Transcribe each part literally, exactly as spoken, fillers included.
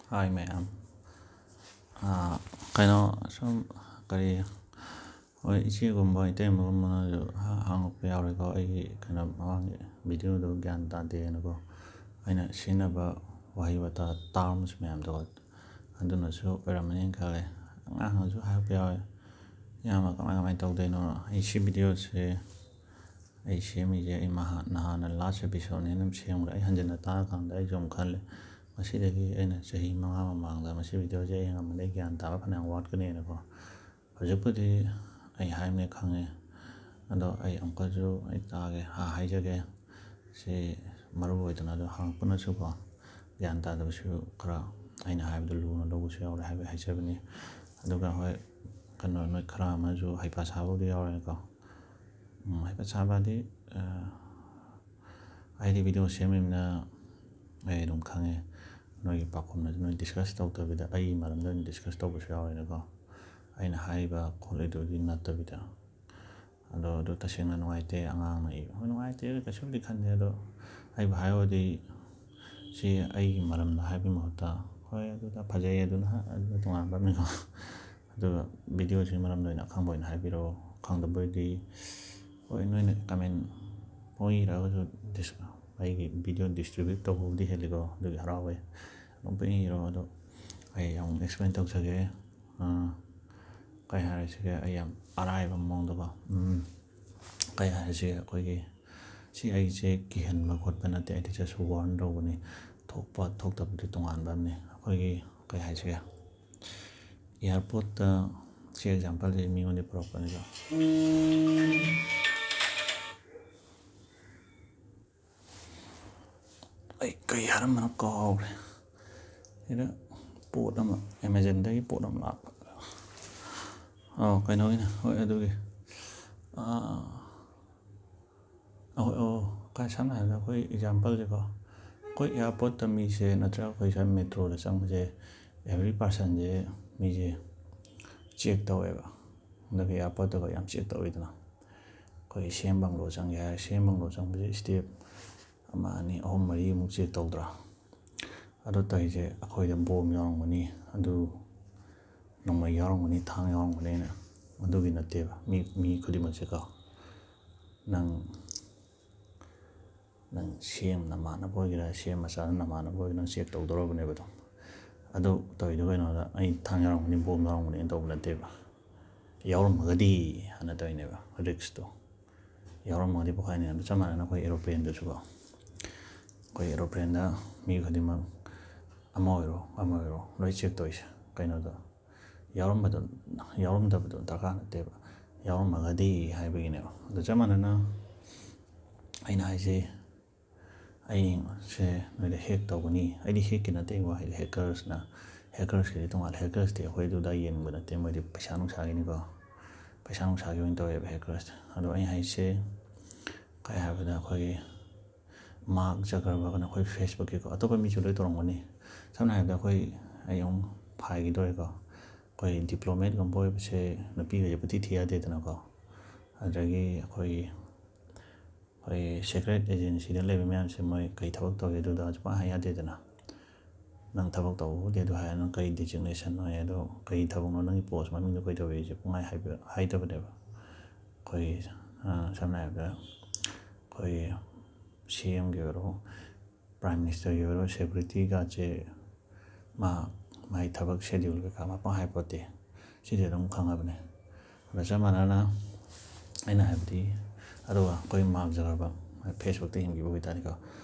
ꯍꯥꯏ ꯃꯌꯥꯝ꯫ ꯑꯥ, ꯀꯩꯅꯣ, ꯁꯨꯝ, ꯀꯔꯤ, ꯍꯣꯏ, ꯏꯆꯦꯒꯨꯝꯕ, ꯏꯇꯩꯃꯒꯨꯝꯕꯅꯁꯨ ꯍ-, ꯍꯪꯉꯛꯄ ꯌꯥꯎꯔꯦꯀꯣ, ꯑꯩꯒꯤ ꯀꯩꯅꯣ, ꯃꯃꯥꯡꯒꯤ ꯚꯤꯗꯤꯑꯣꯗꯣ ꯒ꯭ꯌꯥꯟ ꯇꯥꯗꯦꯅꯀꯣ, ꯑꯩꯅ ꯁꯤꯖꯤꯟꯅꯕ ꯋꯥꯍꯩ ꯋꯥꯇꯥ, terms ꯃꯌꯥꯝꯗꯣ, ꯑꯗꯨꯅꯁꯨ ꯑꯣꯏꯔꯝꯃꯅꯤꯅ ꯈꯜꯂꯦ꯫ ꯑꯉꯥꯡꯅꯁꯨ ꯍꯥꯏꯔꯛꯄ ꯌꯥꯎꯋꯦ, "ꯏꯌꯥꯝꯕ, ꯀꯃꯥꯏ, ꯀꯃꯥꯏꯅ ꯇꯧꯗꯣꯏꯅꯣ?" ꯑꯩ ꯁꯤ ꯚꯤꯗꯤꯑꯣꯁꯦ ꯑꯩ ꯁꯦꯝꯃꯤꯁꯦ, ꯑꯩ ꯃꯍꯥ-, ꯅꯍꯥꯟꯅ last episodeꯅꯦꯅ ꯑꯗꯨꯝ ꯁꯦꯝꯈ꯭ꯔꯦ꯫ ꯑꯩ ꯍꯟꯖꯤꯟꯅ ꯇꯥꯔꯀꯥꯟꯗ ꯑꯩꯁꯨ ꯑꯃꯨꯛ ꯈꯜꯂꯦ, ꯃꯁꯤꯗꯒꯤ ꯑꯩꯅ ꯆꯍꯤ ꯃꯉꯥ ꯃꯃꯥꯡꯗ ꯃꯁꯤ ꯚꯤꯗꯤꯑꯣꯁꯦ ꯌꯦꯡꯉꯝꯃꯗꯤ ꯑꯩ ꯒ꯭ꯌꯥꯟ ꯇꯥꯕ ꯐꯅꯌꯥꯝ ꯋꯥꯠꯀꯅꯤꯅꯀꯣ꯫ ꯍꯧꯖꯤꯛꯄꯨꯗꯤ ꯑꯩ ꯍꯥꯏꯕꯅꯦ ꯈꯪꯉꯦ, ꯑꯗꯣ ꯑꯩ ꯑꯃꯨꯛꯀꯁꯨ ꯑꯩ ꯇꯥꯒꯦ, ꯍꯥ-, ꯍꯥꯏꯖꯒꯦ꯫ ꯁꯤ ꯃꯔꯨ ꯑꯣꯏꯗꯅ, ꯑꯗꯣ ꯍꯪꯉꯛꯄꯅꯁꯨꯀꯣ, ꯒ꯭ꯌꯥꯟ ꯇꯥꯗꯕꯁꯨ ꯈꯔ, ꯑꯩꯅ ꯍꯥꯏꯕꯗꯣ ꯂꯨꯅ ꯂꯧꯕꯁꯨ ꯌꯥꯎꯔꯦ ꯍꯥꯏꯕ ꯍꯥꯏꯖꯕꯅꯤ꯫ ꯑꯗꯨꯒ ꯍꯣꯏ, ꯀꯩꯅꯣ, ꯅꯣꯏ ꯈꯔ ꯑꯃꯁꯨ ꯍꯩꯄꯥ ꯁꯥꯕꯕꯨꯗꯤ ꯌꯥꯎꯔꯦꯀꯣ꯫ ꯎꯝ, ꯍꯩꯄꯥ ꯁꯥꯕꯗꯤ, ꯑ, ꯑꯩꯗꯤ ꯚꯤꯗꯤꯑꯣ ꯁꯦꯝꯃꯤꯕꯅ ꯑꯩ ꯑꯗꯨꯝ ꯈꯪꯉꯦ꯫ ꯅꯣꯏꯒꯤ ꯄꯥꯎꯈꯨꯝꯅꯁꯨ ꯅꯣꯏ discuss ꯇꯧꯗꯕꯤꯗ ꯑꯩꯒꯤ ꯃꯔꯝꯗ ꯑꯣꯏꯅ discuss ꯇꯧꯕꯁꯨ ꯌꯥꯎꯔꯦꯅꯀꯣ꯫ ꯑꯩꯅ ꯍꯥꯏꯔꯤꯕ ꯈꯣꯠꯂꯤꯗꯨꯗꯤ ꯅꯠꯇꯕꯤꯗ꯫ ꯑꯗꯣ ꯑꯗꯨ ꯇꯁꯦꯡꯅ ꯅꯨꯡꯉꯥꯏꯇꯦ, ꯑꯉꯥꯡꯅ ꯏꯕ꯫ ꯍꯣꯏ, ꯅꯨꯡꯉꯥꯏꯇꯦ, ꯀꯩꯁꯨꯕꯨꯗꯤ ꯈꯟꯗꯦ, ꯑꯗꯣ ꯑꯩꯕꯨ ꯍꯥꯏꯔꯨꯔꯗꯤ ꯁꯤ ꯑꯩꯒꯤ ꯃꯔꯝꯗ ꯍꯥꯏꯕꯒꯤ ꯃꯍꯨꯠꯇ, ꯍꯣꯏ, ꯑꯗꯨꯗ ꯐꯖꯩ, ꯑꯗꯨꯅ ꯍꯥ-, ꯑꯗꯨꯅ ꯇꯣꯉꯥꯟꯕ ꯑꯃꯅꯤꯀꯣ꯫ ꯑꯗꯨꯒ ꯚꯤꯗꯤꯑꯣꯁꯤꯒꯤ ꯃꯔꯝꯗ ꯑꯣꯏꯅ ꯑꯈꯪꯕ ꯑꯣꯏꯅ ꯍꯥꯏꯕꯤꯔꯛꯑꯣ꯫ ꯈꯪꯗꯕ ꯑꯣꯏꯗꯤ, ꯍꯣꯏ, ꯅꯣꯏꯅ comment ꯄꯪꯏ ꯏꯔꯒꯁꯨ dis-, ꯑꯩꯒꯤ ꯚꯤꯗꯤꯑꯣ distribute ꯇꯧꯕꯕꯨꯗꯤ ꯍꯦꯜꯂꯤꯀꯣ, ꯑꯗꯨꯒꯤ ꯍꯔꯥꯎꯋꯦ꯫ ꯑꯗꯨꯝ ꯄꯪꯏ ꯏꯔꯣ, ꯑꯗꯣ ꯑꯩ ꯑꯃꯨꯛ explain ꯇꯧꯖꯒꯦ꯫ ꯑꯥ, ꯀꯩ ꯍꯥꯏꯔꯁꯤꯒꯦ, ꯑꯩ ꯌꯥꯝ ꯑꯔꯥꯏꯕ ꯃꯑꯣꯡꯗꯀꯣ꯫ ꯎꯝ, ꯀꯩ ꯍꯥꯏꯔꯁꯤꯒꯦ, ꯑꯩꯈꯣꯏꯒꯤ ꯁꯤ ꯑꯩꯁꯦ ꯀꯤꯍꯟꯕ ꯈꯣꯠꯄ ꯅꯠꯇꯦ, ꯑꯩꯗꯤ just warn ꯇꯧꯕꯅꯤ꯫ ꯊꯣꯛꯄ ꯊꯣꯛꯇꯕꯗꯤ ꯇꯣꯉꯥꯟꯕ ꯑꯃꯅꯤ꯫ ꯑꯩꯈꯣꯏꯒꯤ, ꯀꯩ ꯍꯥꯏꯁꯤꯒꯦ, airportꯇ, ꯁꯤ exampleꯁꯦ ꯃꯤꯉꯣꯟꯗ ꯄꯨꯔꯛꯄꯅꯤꯀꯣ꯫ ꯑꯩ ꯀꯩ ꯍꯥꯏꯔꯝꯕꯅꯣ ꯀꯥꯎꯔꯦ꯫ ꯁꯤꯗ ꯄꯣꯠ ꯑꯃ, Amazonꯗꯒꯤ ꯄꯣꯠ ꯑꯃ ꯂꯥꯛꯄ꯫ ꯑꯧ, ꯀꯩꯅꯣꯒꯤꯅꯦ, ꯍꯣꯏ, ꯑꯗꯨꯒꯤ꯫ ꯑꯥ, ꯑꯍꯣꯏ, ꯑꯣ, ꯀꯥꯏ, ꯁꯝꯅ ꯍꯥꯏꯔꯕꯗ ꯑꯩꯈꯣꯏ exampleꯁꯦꯀꯣ, ꯑꯩꯈꯣꯏ airportꯇ ꯃꯤꯁꯦ, ꯅꯠꯇ꯭ꯔꯒ ꯑꯩꯈꯣꯏ ꯁ꯭ꯋꯥꯏ metroꯗ ꯆꯪꯕꯁꯦ, every personꯁꯦ ꯃꯤꯁꯦ check ꯇꯧꯋꯦꯕ꯫ ꯍꯟꯗꯛꯀꯤ airportꯇꯒ ꯌꯥꯝ check ꯇꯧꯋꯤꯗꯅ꯫ ꯑꯩꯈꯣꯏ CM bungalow ꯆꯪꯒꯦ ꯍꯥꯏꯔ, CM bungalow ꯆꯪꯕꯁꯦ step ꯑꯃ, ꯑꯅꯤ, ꯑꯍꯨꯝ, ꯃꯔꯤꯃꯨꯛ check ꯇꯧꯗ꯭ꯔꯥ? ꯑꯗꯨ ꯇꯧꯔꯤꯁꯦ ꯑꯩꯈꯣꯏꯗ ꯕꯣꯝ ꯌꯥꯎꯔꯝꯒꯅꯤ, ꯑꯗꯨ ꯅꯣꯡꯃꯩ ꯌꯥꯎꯔꯝꯒꯅꯤ, ꯊꯥꯡ ꯌꯥꯎꯔꯝꯒꯅꯤꯅ, ꯑꯗꯨꯒꯤ ꯅꯠꯇꯦꯕ꯫ ꯃꯤ ꯃꯤ ꯈꯨꯗꯤꯡꯃꯛꯁꯦꯀꯣ, ꯅꯪ ꯅꯪ ꯁꯦꯝ ꯅꯃꯥꯟꯅꯕ ꯑꯣꯏꯒꯦꯔꯥ, ꯁꯦꯝ ꯃꯆꯥꯗꯨ ꯅꯃꯥꯟꯅꯕ ꯑꯣꯏꯒꯦꯔꯥ, ꯅꯪ ꯆꯦꯛ ꯇꯧꯗꯧꯔꯕꯅꯦꯕ ꯑꯗꯨꯝ꯫ ꯑꯗꯨ ꯇꯧꯔꯤꯗꯣ ꯀꯩꯅꯣꯗ, ꯑꯩ ꯊꯥꯡ ꯌꯥꯎꯔꯝꯒꯅꯤ, ꯕꯣꯝ ꯌꯥꯎꯔꯝꯒꯅꯤꯅ ꯇꯧꯕ ꯅꯠꯇꯦꯕ꯫ ꯌꯥꯎꯔꯝꯃꯒꯗꯤ ꯍꯥꯟꯅ ꯇꯧꯔꯤꯅꯦꯕ ꯔꯤꯛꯁꯇꯣ꯫ ꯌꯥꯎꯔꯝꯃꯒꯗꯤ ꯄꯣꯛꯈꯥꯏꯅꯤ꯫ ꯑꯗꯨ ꯆꯞ ꯃꯥꯟꯅꯅ ꯑꯩꯈꯣꯏ ꯑꯦꯔꯣꯄ꯭ꯂꯦꯟꯗꯁꯨꯀꯣ, ꯑꯩꯈꯣꯏ ꯑꯦꯔꯣꯄ꯭ꯂꯦꯟꯗ ꯃꯤ ꯈꯨꯗꯤꯡꯃꯛ, ꯑꯃ ꯑꯣꯏꯔꯣ ꯑꯃ ꯑꯣꯏꯔꯣ, ꯂꯣꯏ ꯆꯦꯛ ꯇꯧꯔꯤꯁꯦ ꯀꯩꯅꯣꯗꯣ, ꯌꯥꯎꯔꯝꯕꯗꯣ, ꯌꯥꯎꯔꯝꯗꯕꯗꯣ ꯗꯔꯀꯥꯔ ꯅꯠꯇꯦꯕ, ꯌꯥꯎꯔꯝꯃꯒꯗꯤ ꯍꯥꯏꯕꯒꯤꯅꯦꯕ꯫ ꯑꯗꯨ ꯆꯞ ꯃꯥꯟꯅꯅ ꯑꯩꯅ ꯍꯥꯏꯁꯦ, ꯑꯩꯁꯦ ꯅꯣꯏꯗ ꯍꯦꯛ ꯇꯧꯒꯅꯤ꯫ ꯑꯩꯗꯤ ꯍꯦꯛꯀꯤ ꯅꯠꯇꯦ ꯋꯥꯍꯩꯗꯤ, ꯍꯦꯀꯔꯁꯅ, ꯍꯦꯀꯔꯁꯀꯤꯗꯤ ꯇꯣꯉꯥꯟꯂꯦ꯫ ꯍꯦꯀꯔꯁꯇꯤ ꯑꯩꯈꯣꯏ ꯑꯗꯨꯗ ꯌꯦꯡꯕ ꯅꯠꯇꯦ, ꯃꯣꯏꯗꯤ ꯄꯩꯁꯥ ꯅꯨꯡꯁꯥꯒꯤꯅꯤꯀꯣ, ꯄꯩꯁꯥ ꯅꯨꯡꯁꯥꯒꯤ ꯑꯣꯏꯅ ꯇꯧꯋꯦꯕ ꯍꯦꯀꯔꯁ꯫ ꯑꯗꯣ ꯑꯩ ꯍꯥꯏꯁꯦ ꯀꯩ ꯍꯥꯏꯕꯗ, ꯑꯩꯈꯣꯏꯒꯤ ꯃꯥꯔꯛ ꯖꯀꯔꯕꯔꯒꯅ ꯑꯩꯈꯣꯏ ꯐꯦꯁꯕꯨꯛꯀꯤꯀꯣ, ꯑꯇꯣꯞꯄ ꯃꯤꯁꯨ ꯂꯣꯏ ꯇꯧꯔꯝꯒꯅꯤ꯫ ꯁꯝꯅ ꯍꯥꯏꯔꯕꯗ ꯑꯩꯈꯣꯏ, ꯑꯩ ꯑꯃꯨꯛ ꯐꯥꯏꯒꯤꯗꯣꯔꯦꯀꯣ, ꯑꯩꯈꯣꯏ ꯗꯤꯄ꯭ꯂꯣꯃꯦꯠꯀꯨꯝꯕ ꯑꯣꯏꯕꯁꯦ ꯅꯨꯄꯤꯈꯩꯁꯦ ꯄꯨꯊꯤ ꯊꯤ ꯌꯥꯗꯦꯗꯅꯀꯣ꯫ ꯑꯗꯒꯤ ꯑꯩꯈꯣꯏꯒꯤ ꯑꯩꯈꯣꯏ ꯁꯦꯀ꯭ꯔꯦꯠ ꯑꯦꯖꯦꯟꯁꯤꯗ ꯂꯩꯕ ꯃꯌꯥꯝꯁꯦ ꯃꯣꯏ ꯀꯩ ꯊꯕꯛ ꯇꯧꯏ ꯑꯗꯨꯗ ꯄꯪꯍꯥꯏ ꯍꯥꯏ ꯌꯥꯗꯦꯗꯅ꯫ ꯅꯪ ꯊꯕꯛ ꯇꯧꯕꯕꯨꯗꯤ ꯑꯗꯨ ꯍꯥꯏꯔ, ꯅꯪ ꯀꯔꯤ ꯗꯤꯖꯤꯒꯅꯦꯁꯟ ꯑꯣꯏ ꯑꯗꯣ, ꯀꯔꯤ ꯊꯕꯛꯅꯣ, ꯅꯪꯒꯤ ꯄꯣꯁ ꯃꯃꯤꯡꯗꯣ ꯀꯩ ꯇꯧꯏꯁꯦ ꯄꯪꯍꯥꯏ ꯍꯥꯏꯕ ꯍꯥꯏꯗꯕꯅꯦꯕ꯫ ꯑꯩꯈꯣꯏ ꯁꯝꯅ ꯍꯥꯏꯔꯕꯗ ꯑꯩꯈꯣꯏ ꯁꯤ ꯑꯦꯝꯒꯤ ꯑꯣꯏꯔꯣ, ꯄ꯭ꯔꯥꯏꯝ ꯃꯤꯅꯤꯁꯇꯔꯒꯤ ꯑꯣꯏꯔꯣ, ꯁꯦꯀ꯭ꯌꯨꯔꯤꯇꯤ ꯒꯥꯔꯗꯁꯦ ꯃꯥ ꯃꯥꯒꯤ ꯊꯕꯛ ꯁꯦꯗ꯭ꯌꯨꯜ ꯀꯩꯀꯥ ꯃꯄꯪ ꯍꯥꯏꯄꯣꯠꯇꯦ꯫ ꯁꯤꯗꯤ ꯑꯗꯨꯝ ꯈꯪꯉꯕꯅꯦ꯫ ꯑꯗ ꯆꯞ ꯃꯥꯟꯅꯅ ꯑꯩꯅ ꯍꯥꯏꯕꯗꯤ, ꯑꯗꯨꯒ ꯑꯩꯈꯣꯏ ꯃꯥꯔꯛ ꯖꯀꯔꯕꯔꯒ, ꯐꯦꯁꯕꯨꯛꯇ ꯌꯦꯡꯕꯤꯕ ꯑꯣꯏꯇꯥꯔꯗꯤꯀꯣ,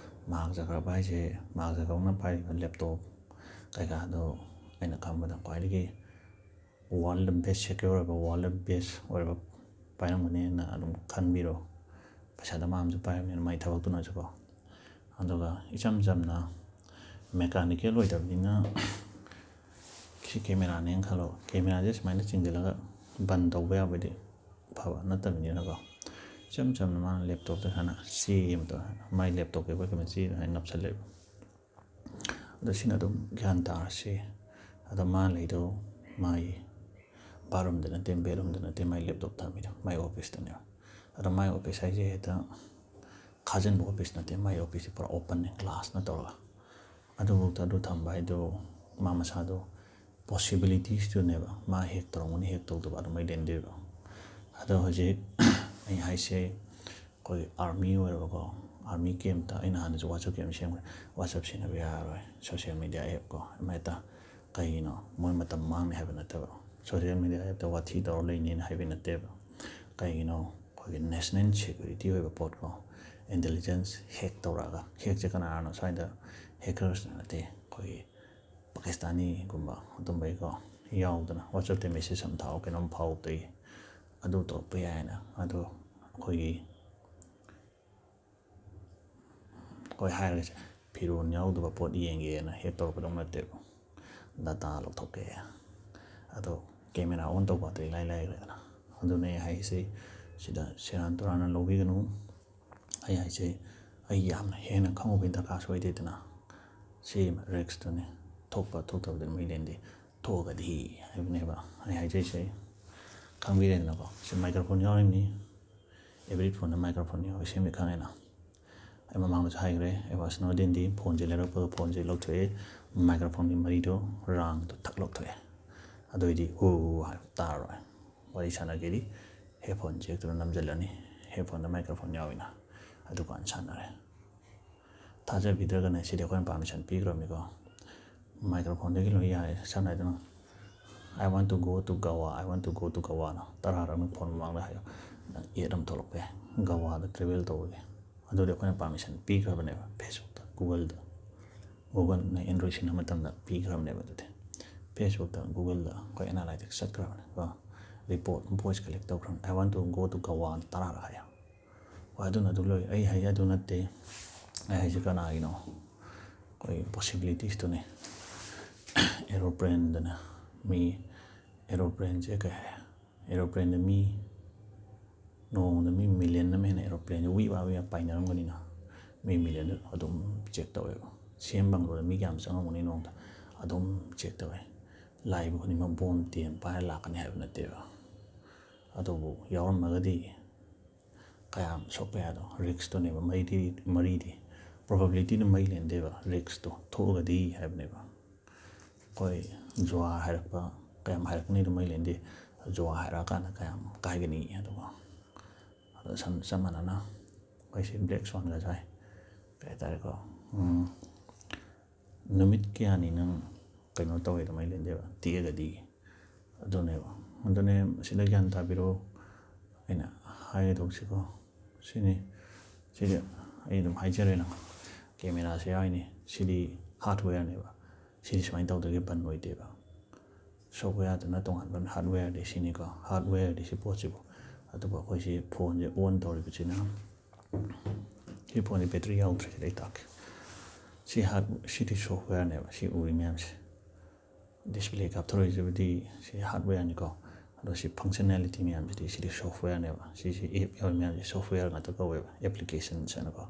ꯃꯥꯔꯛ ꯖꯀꯔꯕꯔꯒ ꯍꯥꯏꯁꯦ, ꯃꯥꯔꯛ ꯖꯀꯔꯕꯔꯒꯅ ꯄꯥꯏꯔꯤꯕ ꯂꯦꯞꯇꯣꯞ ꯀꯩꯀꯥꯗꯣ ꯑꯩꯅ ꯈꯪꯕꯗ ꯈ꯭ꯋꯥꯏꯗꯒꯤ ꯋꯥꯔꯜꯗ ꯕꯦꯁ ꯁꯦꯀ꯭ꯌꯣꯔ ꯑꯣꯏꯕ, ꯋꯥꯔꯜꯗ ꯕꯦꯁ ꯑꯣꯏꯔꯕ ꯄꯥꯏꯔꯝꯒꯅꯦꯅ ꯑꯗꯨꯝ ꯈꯟꯕꯤꯔꯣ꯫ ꯄꯩꯁꯥꯗ ꯃꯥ ꯑꯃꯁꯨ ꯄꯥꯏꯔꯕꯅꯤꯅ ꯃꯥꯏ ꯊꯕꯛꯇꯨꯅꯁꯨꯀꯣ꯫ ꯑꯗꯨꯒ ꯏꯆꯝ ꯆꯝꯅ ꯃꯦꯀꯥꯅꯤꯀꯦꯜ ꯑꯣꯏꯗꯕꯅꯤꯅ, ꯁꯤ ꯀꯦꯃꯦꯔꯥꯅꯦꯅ ꯈꯜꯂꯣ, ꯀꯦꯃꯦꯔꯥꯁꯦ ꯁꯨꯃꯥꯏꯅ ꯆꯤꯡꯁꯤꯜꯂꯒ ꯕꯟ ꯇꯧꯕ ꯌꯥꯕꯗꯤ ꯐꯕ, ꯅꯠꯇꯕꯅꯤꯅꯀꯣ꯫ ꯏꯆꯝ ꯆꯝꯅ ꯃꯥꯅ ꯂꯦꯞꯇꯣꯞꯇ ꯁꯨꯃꯥꯏꯅ ꯆꯦ ꯑꯃ ꯇꯧꯔꯦ, ꯃꯥꯏ ꯂꯦꯞꯇꯣꯞꯀꯤ ꯑꯩꯈꯣꯏ ꯀꯩꯅꯣ ꯆꯦ ꯑꯗꯨꯃꯥꯏꯅ ꯅꯞꯁꯜꯂꯦꯕ꯫ ꯑꯗꯣ ꯁꯤꯅ ꯑꯗꯨꯝ ꯒ꯭ꯌꯥꯟ ꯇꯥꯔꯁꯤ꯫ ꯑꯗꯣ ꯃꯥ ꯂꯩꯗꯣ ꯃꯥꯒꯤ ꯕꯥꯠꯔꯨꯝꯗ ꯅꯠꯇꯦ, ꯕꯦꯠꯔꯨꯝꯗ ꯅꯠꯇꯦ, ꯃꯥꯏ ꯂꯦꯞꯇꯣꯞ ꯊꯝꯃꯤꯗꯣ ꯃꯥꯏ ꯑꯣꯐꯤꯁꯇꯅꯦꯕ꯫ ꯑꯗꯣ ꯃꯥꯏ ꯑꯣꯐꯤꯁ ꯍꯥꯏꯁꯦ ꯍꯦꯛꯇ ꯈꯥꯖꯤꯟꯕ ꯑꯣꯐꯤꯁ ꯅꯠꯇꯦ, ꯃꯥꯏ ꯑꯣꯐꯤꯁꯁꯦ ꯄꯨꯔꯥ ꯑꯣꯄꯟꯅꯦ, ꯒ꯭ꯂꯥꯁꯅ ꯇꯧꯔꯒ꯫ ꯑꯗꯨꯐꯥꯎꯗ ꯑꯗꯨ ꯊꯝꯕ ꯍꯥꯏꯗꯣ ꯃꯥ ꯃꯁꯥꯗꯣ possibilities ꯇꯨꯅꯦꯕ, ꯃꯥ ꯍꯦꯛ ꯇꯧꯔꯝꯒꯅꯤ ꯍꯦꯛ ꯇꯧꯗꯕ ꯑꯗꯨꯃꯥꯏ ꯂꯩꯔꯝꯗꯣꯏꯕ꯫ ꯑꯗꯣ ꯍꯧꯖꯤꯛ ꯑꯩ ꯍꯥꯏꯁꯦ ꯑꯩꯈꯣꯏꯒꯤ ꯑꯥꯔꯃꯤ ꯑꯣꯏꯔꯕꯀꯣ, ꯑꯥꯔꯃꯤ ꯀꯦꯝꯇ ꯑꯩꯅ ꯍꯥꯟꯅꯁꯨ WhatsApp ꯀꯦꯝ ꯁꯦꯝꯈ꯭ꯔꯦ꯫ WhatsApp ꯁꯤꯖꯤꯟꯅꯕ ꯌꯥꯔꯔꯣꯏ, social media app ꯀꯣ꯫ ꯑꯃ ꯍꯦꯛꯇ ꯀꯩꯒꯤꯅꯣ ꯃꯣꯏ ꯃꯇꯝ ꯃꯥꯡꯅꯤ ꯍꯥꯏꯕ ꯅꯠꯇꯕ, social media appꯇ ꯋꯥꯊꯤ ꯇꯧꯔ ꯂꯩꯅꯤꯅ ꯍꯥꯏꯕ ꯅꯠꯇꯦꯕ꯫ ꯀꯩꯒꯤꯅꯣ ꯑꯩꯈꯣꯏꯒꯤ national security ꯑꯣꯏꯕ ꯄꯣꯠꯀꯣ, intelligence hack ꯇꯧꯔꯛꯑꯒ, hackꯁꯦ ꯀꯅꯥꯅꯣ ꯁ꯭ꯋꯥꯏꯗ hackersꯅ ꯅꯠꯇꯦ, ꯑꯩꯈꯣꯏꯒꯤ ꯄꯥꯀꯤꯁꯇꯥꯅꯤꯒꯨꯝꯕ ꯑꯗꯨꯝꯕꯩꯀꯣ ꯌꯥꯎꯗꯅ WhatsAppꯇ message ꯑꯃ ꯊꯥꯎ ꯀꯩꯅꯣꯝ ꯐꯥꯎꯕꯗꯒꯤ ꯑꯗꯨ ꯇꯧꯔꯛꯄ ꯌꯥꯏꯅ꯫ ꯑꯗꯣ ꯑꯩꯈꯣꯏꯒꯤ ꯑꯩꯈꯣꯏ ꯍꯥꯏꯔꯒꯁꯦ ꯐꯤꯔꯣꯜ ꯌꯥꯎꯗꯕ ꯄꯣꯠ ꯌꯦꯡꯒꯦꯅ hack ꯇꯧꯔꯛꯀꯗꯧ ꯅꯠꯇꯦꯕ, data ꯂꯧꯊꯣꯛꯀꯦ꯫ ꯑꯗꯣ camera on ꯇꯧꯕ ꯑꯗꯨ ꯏꯂꯥꯏ ꯂꯥꯏꯈ꯭ꯔꯦꯗꯅ꯫ ꯑꯗꯨꯅ ꯑꯩ ꯍꯥꯏꯁꯦ ꯁꯤꯗ ꯁꯦꯔꯥꯟ ꯇꯨꯔꯥꯟꯅ ꯂꯧꯕꯤꯒꯅꯨ꯫ ꯑꯩ ꯍꯥꯏꯁꯦ ꯑꯩ ꯌꯥꯝꯅ ꯍꯦꯟꯅ ꯈꯪꯉꯨꯕꯒꯤ ꯗꯔꯀꯥꯔꯁꯨ ꯑꯣꯏꯗꯦꯗꯅ꯫ ꯁꯤ riskꯇꯨꯅꯤ, ꯊꯣꯛꯄ ꯊꯣꯛꯇꯕꯗꯨꯅ ꯃꯩ ꯂꯦꯟꯗꯦ꯫ ꯊꯣꯛꯑꯒꯗꯤ ꯍꯥꯏꯕꯅꯦꯕ ꯑꯩ ꯍꯥꯏꯖꯩꯁꯦ, ꯈꯪꯕꯤꯔꯦꯗꯅꯀꯣ꯫ ꯁꯤ microphone ꯌꯥꯎꯔꯤꯕꯅꯤ, every phoneꯗ microphone ꯌꯥꯎꯋꯤ, ꯁꯦꯝꯕ ꯈꯪꯉꯦꯅ꯫ ꯑꯩ ꯃꯃꯥꯡꯗꯁꯨ ꯍꯥꯏꯈ꯭ꯔꯦ, ꯑꯦꯗꯋꯥꯔꯗ ꯁ꯭ꯅꯣꯗꯦꯟꯗꯤ phoneꯁꯦ ꯂꯩꯔꯛꯄꯒ phoneꯁꯦ ꯂꯧꯊꯣꯛꯑꯦ, microphoneꯒꯤ ꯃꯔꯤꯗꯣ ꯔꯥꯡꯗꯣ ꯊꯛ ꯂꯧꯊꯣꯛꯑꯦ꯫ ꯑꯗꯨꯑꯣꯏꯗꯤ ꯎ ꯍꯥꯏꯕ ꯇꯥꯔꯔꯣꯏ꯫ ꯋꯥꯔꯤ ꯁꯥꯟꯅꯒꯦꯗꯤ headphone jackꯇꯨꯅ ꯅꯝꯁꯤꯜꯂꯅꯤ, headphoneꯗ microphone ꯌꯥꯎꯋꯤꯅ, ꯑꯗꯨꯀꯥꯟꯗ ꯁꯥꯟꯅꯔꯦ꯫ ꯊꯥꯖꯕꯤꯗ꯭ꯔꯒꯅ ꯁꯤꯗꯤ ꯑꯩꯈꯣꯏꯅ permission ꯄꯤꯈ꯭ꯔꯕꯅꯤꯀꯣ꯫ Microphoneꯗꯒꯤ ꯂꯣꯏ ꯌꯥꯔꯦ꯫ ꯁꯝꯅ ꯍꯥꯏꯗꯅ, "I want to go to Goa, I want to go to Goaꯅ ꯇꯔꯥꯔꯛ ꯅꯪ phone ꯃꯃꯥꯡꯗ ꯍꯥꯏꯌꯣ, ꯅꯪ ad ꯑꯃ ꯊꯣꯛꯂꯛꯄ ꯌꯥꯏ꯫ Goaꯗ travel ꯇꯧꯕꯒꯤ"꯫ ꯑꯗꯨꯗꯤ ꯑꯩꯈꯣꯏꯅ permission ꯄꯤꯈ꯭ꯔꯕꯅꯦꯕ Facebookꯇ, Googleꯗ꯫ Googleꯅ Android ꯁꯤꯖꯤꯟꯅꯕ ꯃꯇꯝꯗ ꯄꯤꯈ꯭ꯔꯕꯅꯦꯕ꯫ ꯑꯗꯨꯗꯤ Facebookꯇ, Googleꯗ ꯑꯩꯈꯣꯏ analytics ꯆꯠꯈ꯭ꯔꯕꯅꯦ ꯀꯣ, report, voice collect ꯇꯧꯈ꯭ꯔꯕꯅꯦ꯫ "I want to go to Goaꯅ ꯇꯔꯥꯔꯛ ꯍꯥꯏꯌꯣ"꯫ ꯍꯣꯏ, ꯑꯗꯨꯅ ꯑꯗꯨ ꯂꯣꯏ꯫ ꯑꯩ ꯍꯥꯏꯁꯦ ꯑꯗꯨ ꯅꯠꯇꯦ꯫ ꯑꯩ ꯍꯥꯏꯁꯦ ꯀꯅꯥꯒꯤꯅꯣ? ꯑꯩꯈꯣꯏ possibilitiesꯇꯨꯅꯦ꯫ Aeroplanedꯅ ꯃꯤ, aeroplaneꯁꯦ ꯀꯩ ꯍꯥꯏ? Aeroplanedꯗ ꯃꯤ, ꯅꯣꯡꯃꯗ ꯃꯤ million ꯑꯃ ꯍꯦꯟꯅ aeroplaneꯁꯦ ꯋꯤ ꯋꯥ ꯋꯤ ꯋꯥ ꯄꯥꯏꯅꯔꯝꯒꯅꯤꯅ꯫ ꯃꯤ millionꯗꯨ ꯑꯗꯨꯝ check ꯇꯧꯋꯦꯕ꯫ ꯁꯦꯝ ꯕꯪꯒꯂꯣꯗ ꯃꯤ ꯀꯌꯥꯝ ꯆꯪꯉꯝꯒꯅꯤ ꯅꯣꯡꯃꯗ? ꯑꯗꯨꯝ check ꯇꯧꯋꯦ꯫ ꯂꯥꯛꯏꯕ ꯈꯨꯗꯤꯡꯃꯛ bomb ten ꯄꯥꯏꯔ ꯂꯥꯛꯀꯅꯤ ꯍꯥꯏꯕ ꯅꯠꯇꯦꯕ꯫ ꯑꯗꯨꯕꯨ ꯌꯥꯎꯔꯝꯃꯒꯗꯤ ꯀꯌꯥꯝ ꯁꯣꯛꯄ ꯌꯥꯏꯗꯣ, riskꯇꯨꯅꯦꯕ꯫ ꯃꯔꯤꯗꯤ, ꯃꯔꯤꯗꯤ ꯄ꯭ꯔꯣꯕꯦꯕꯤꯂꯤꯇꯤꯗꯨ ꯃꯩ ꯂꯦꯟꯗꯦꯕ, ꯔꯤꯛꯁꯇꯣ ꯊꯣꯛꯑꯒꯗꯤ ꯍꯥꯏꯕꯅꯦꯕ꯫ ꯑꯩꯈꯣꯏ ꯖꯨꯋꯥ ꯍꯥꯏꯔꯛꯄ ꯀꯌꯥꯝ ꯍꯥꯏꯔꯛꯀꯅꯤꯗꯣ ꯃꯩ ꯂꯦꯟꯗꯦ, ꯖꯨꯋꯥ ꯍꯥꯏꯔꯛꯑꯀꯥꯟꯗ ꯀꯌꯥꯝ ꯀꯥꯏꯒꯅꯤ ꯑꯗꯨꯒ꯫ ꯑꯗꯣ ꯁꯝ ꯆꯞ ꯃꯥꯟꯅꯅ ꯑꯩꯈꯣꯏꯁꯤ ꯕ꯭ꯂꯦꯛ ꯁ꯭ꯋꯥꯟꯒ ꯁꯥꯏ ꯀꯩ ꯍꯥꯏꯇꯥꯔꯦꯀꯣ꯫ ꯅꯨꯃꯤꯠ ꯀꯌꯥꯅꯤ ꯅꯪ ꯀꯩꯅꯣ ꯇꯧꯋꯦ ꯑꯗꯨꯃꯥꯏꯅ ꯂꯦꯟꯗꯦꯕ, ꯇꯦꯛꯑꯒꯗꯤ꯫ ꯑꯗꯨꯅꯦꯕ꯫ ꯑꯗꯨꯅꯦ ꯁꯤꯗ ꯒ꯭ꯌꯥꯟ ꯇꯥꯕꯤꯔꯣ꯫ ꯑꯩꯅ ꯍꯥꯏꯒꯗꯧꯁꯤꯀꯣ ꯁꯤꯅꯤ꯫ ꯁꯤꯗꯤ ꯑꯩ ꯑꯗꯨꯝ ꯍꯥꯏꯖꯔꯦꯅ꯫ ꯀꯦꯃꯦꯔꯥꯁꯦ ꯌꯥꯎꯔꯤꯅꯤ꯫ ꯁꯤꯗꯤ ꯍꯥꯔꯠꯋꯦꯌꯔꯅꯦꯕ꯫ ꯁꯤꯗꯤ ꯁꯨꯃꯥꯏꯅ ꯇꯧꯗ꯭ꯔꯗꯤ ꯕꯟ ꯑꯣꯏꯗꯦꯕ꯫ ꯁꯣꯞꯋꯦꯌꯔꯗꯨꯅ ꯇꯣꯉꯥꯟꯕ, ꯍꯥꯔꯠꯋꯦꯌꯔꯗꯤ ꯁꯤꯅꯤꯀꯣ꯫ ꯍꯥꯔꯠꯋꯦꯌꯔꯗꯤ ꯁꯤ ꯄꯣꯠꯁꯤꯕꯨ꯫ ꯑꯗꯨꯕꯨ ꯑꯩꯈꯣꯏꯁꯤ ꯐꯣꯟꯁꯦ ꯑꯣꯟ ꯇꯧꯔꯤꯕꯁꯤꯅ, ꯁꯤ ꯐꯣꯟꯁꯦ ꯕꯦꯇ꯭ꯔꯤ ꯌꯥꯎꯗ꯭ꯔꯦ꯫ ꯁꯤꯗ ꯑꯩ ꯇꯥꯛꯀꯦ꯫ ꯁꯤ ꯍꯥꯔꯠ ꯁꯤꯗꯤ ꯁꯣꯞꯋꯦꯌꯔꯅꯦꯕ꯫ ꯁꯤ ꯎꯔꯤ ꯃꯌꯥꯝꯁꯦ ꯗꯤꯁꯄ꯭ꯂꯦ ꯀꯥꯞꯊꯣꯔꯛꯏꯁꯤꯕꯨꯗꯤ ꯁꯤ ꯍꯥꯔꯠꯋꯦꯌꯔꯅꯤꯀꯣ꯫ ꯑꯗꯣ ꯁꯤ ꯐꯪꯁꯟꯅꯦꯂꯤꯇꯤ ꯃꯌꯥꯝꯁꯤꯗꯤ ꯁꯤꯗꯤ ꯁꯣꯐꯋꯦꯌꯔꯅꯦꯕ꯫ ꯁꯤꯁꯤ ꯑꯦꯞ ꯌꯥꯎꯔꯤ ꯃꯌꯥꯝꯁꯤ ꯁꯣꯐꯋꯦꯌꯔ ꯉꯥꯛꯇ ꯀꯧꯋꯦꯕ, ꯑꯦꯄ꯭ꯂꯤꯀꯦꯁꯟꯁ ꯍꯥꯏꯅꯀꯣ꯫